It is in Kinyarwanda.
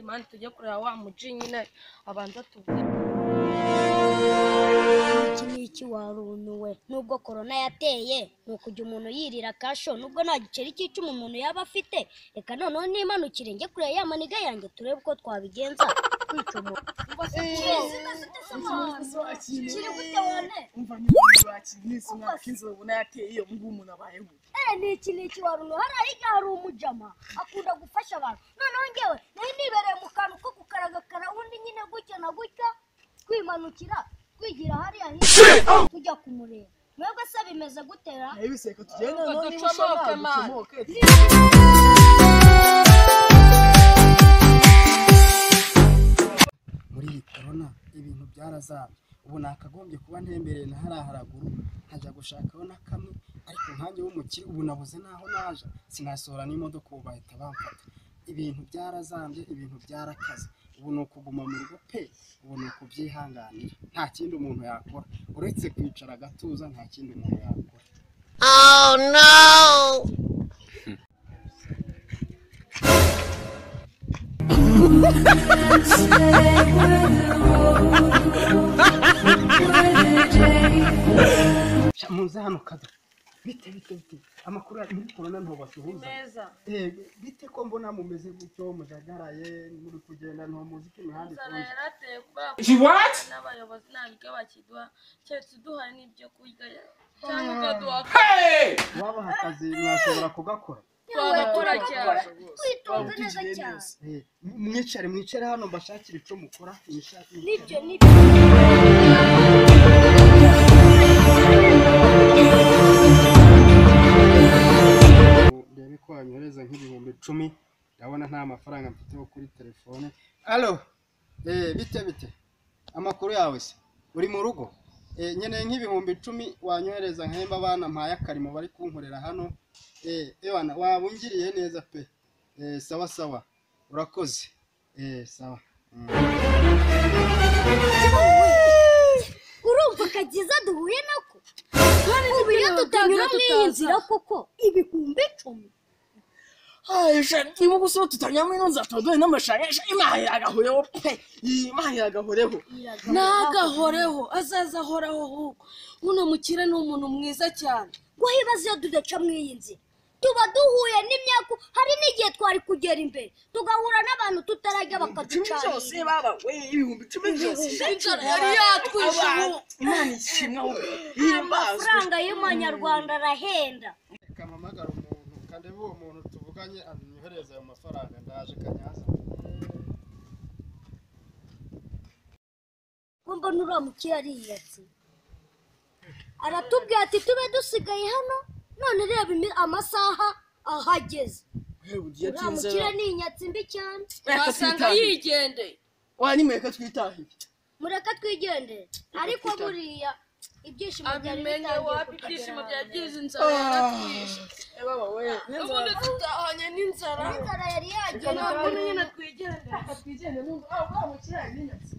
mani tujye kureba wa muji nyine abanza tuvuge. Iki ni iki warunuwe nubwo corona yateye ni ukujya umuntu yirira kasho nubwo nta giceri cy'icumi umuntu yaba afite. Reka noneho nimanukire njye kureba ya maniga yanjye turebe uko twabigenza kwica umuntu. Kiri gute wane? Ni iki ni iki warunuwe? Hariya hirya hari umujama akunda gufasha abantu. Noneho njyewe nari nibereye mu kantu ko gukaragakara undi nyine gutya na gutya twimanukira twigira hariya hirya tujya kumureba. Mwebwe se bimeze gutera? Ibiseko tugenda none niba ducomoke. Muri iyi corona ibintu byarazambye. Ubu nakagombye kuba ntembereye na hariya haraguru nkajya gushakaho na kamwe, ariko nkanjye w'umukire ubu nabuze naho naja, sinasohora n'imodoka ubu bahita bamfata. Ibintu byarazambye, ibintu byarakaze. Ubu ni ukuguma mu rugo pe, ubu ni ukubyihanganira. Nta kindi umuntu yakora uretse kwicara agatuza, nta kindi umuntu yakora. Oh no! Muze hano kaza. Bite bite bite. Amakuru ya muri corona ntobasuhuza. Neza. Bite ko mbona mumeze gutyo mujagaraye muri kugenda nto muzi ko imihanda Inzara ifunze. yarateye kubera n'abayobozi nta biryo bakiduha, keretse uduhaye n'ibyo kurya cyangwa ukaduha. Wabaha akazi mwashobora kugakora. Twagakora cyane. Twitonze neza cyane. Mwicare mwicare hano mbashakire ico mukora. Nibyo nibyo. Ndebe ko wanyohereza nk'ibihumbi 10, ndabona nta mafaranga mfite yo kuri telefone. Allo, bite bite, amakuru yawe se? Uri mu rugo? Nkeneye nk'ibihumbi 10 wanyohereza nkahemba abana mpaye akarimo bari kunkorera hano. Ewana waba ungiriye neza pe. Sawa sawa, urakoze. Sawa. Urumva kagiza duhuye nako? Ubu iyo tutanyura muri iyi nzira koko ibihumbi 10. Niba gusa tutanyura muri ino nzira tuba n'amashanyarazi. Imana iragahoreho pe, Imana iragahoreho. Nagahoreho, azaza ahoraho ahubwo. Uno mukire ni umuntu mwiza cyane. Ngo hibaze iyo tudaca muri iyi nzira tuba duhuye n'imyaku, hari n'igihe twari kugera imbere tugahura n'abantu tutarajya bakaducanira. Byose baba we ibihumbi 10 byose. Inzara yari yatwishe ubu. Imana ishimwe ahubwo. Himbazwe. Amafaranga y'amanyarwanda arahenda. Reka mpamagare umuntu kandi uwo muntu tuvuganye anyohereza ayo mafaranga, ndaje kanyaza. Ngo mbona uriya mukire ariyatse. Aratubwira ati tube dusigaye hano, none reba amasaha ahageze. Uriya mukire ni inyatsi mbi cyane. Wasanga yigendeye. Wa nimureke twitahire. Mureke twigendere. Ariko buriya ibyishimo byari Abimenye bitangiye wapi ibyishimo kutugera. byagize inzara yaratwishe. Baba we. Ubundi tutahanye n'inzara. Inzara yari yagiye. Ntabwo nyine twigendere. Twigendere n'ubu. Uriya mukire ari inyatsi.